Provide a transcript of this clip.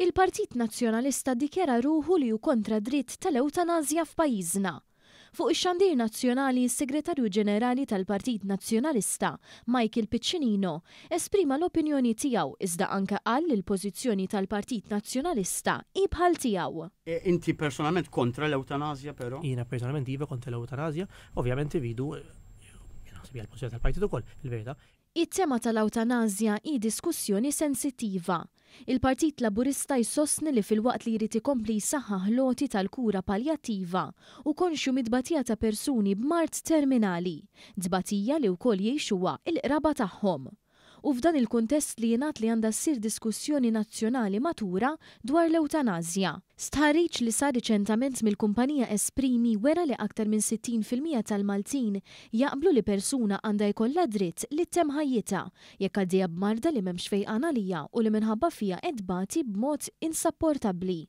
Il-Partit Nazzjonalista ddikjara ruħu li hu kontra d-dritt tal-ewtanażja f'pajjiżna. Fuq ix-xandir nazzjonali s-Segretarju Ġenerali tal-Partit Nazzjonalista, Michael Piccinino, esprima l-opinjoni tiegħu iżda anke qal li l-pożizzjoni tal-Partit Nazzjonalista hi bħal tiegħu. Inti personalment kontra l-ewtanażja però? Jiena personalment iva kontra l-ewtanażja, ovvjament irridu, jien naħseb hija l-pożizzjoni tal-partit ukoll, fil-verità. It-tema tal-awtanażja hi diskussjoni sensittiva. Il-Partit Laburista jsostni li filwaqt li jrid ikompli jsaħħaħ l-għoti tal-kura paljattiva, hu konxju mit-tbatija ta' persuni b'mard terminali, tbatija li wkoll jgħixuha l-qraba tagħhom. Hu f'dan il-kuntest li jingħad li għandha ssir diskussjoni nazzjonali matura dwar l-ewtanażja. Stħarriġ li sar riċentament mill-kumpanija Esprimi wera li aktar minn 60% tal-Maltin jaqblu li persuna għandha jkollha dritt li ttemm ħajjitha jekk għaddejja b'marda li m'hemmx fejqan għaliha u li minħabba fiha qed tbati b'mod insapportabbli.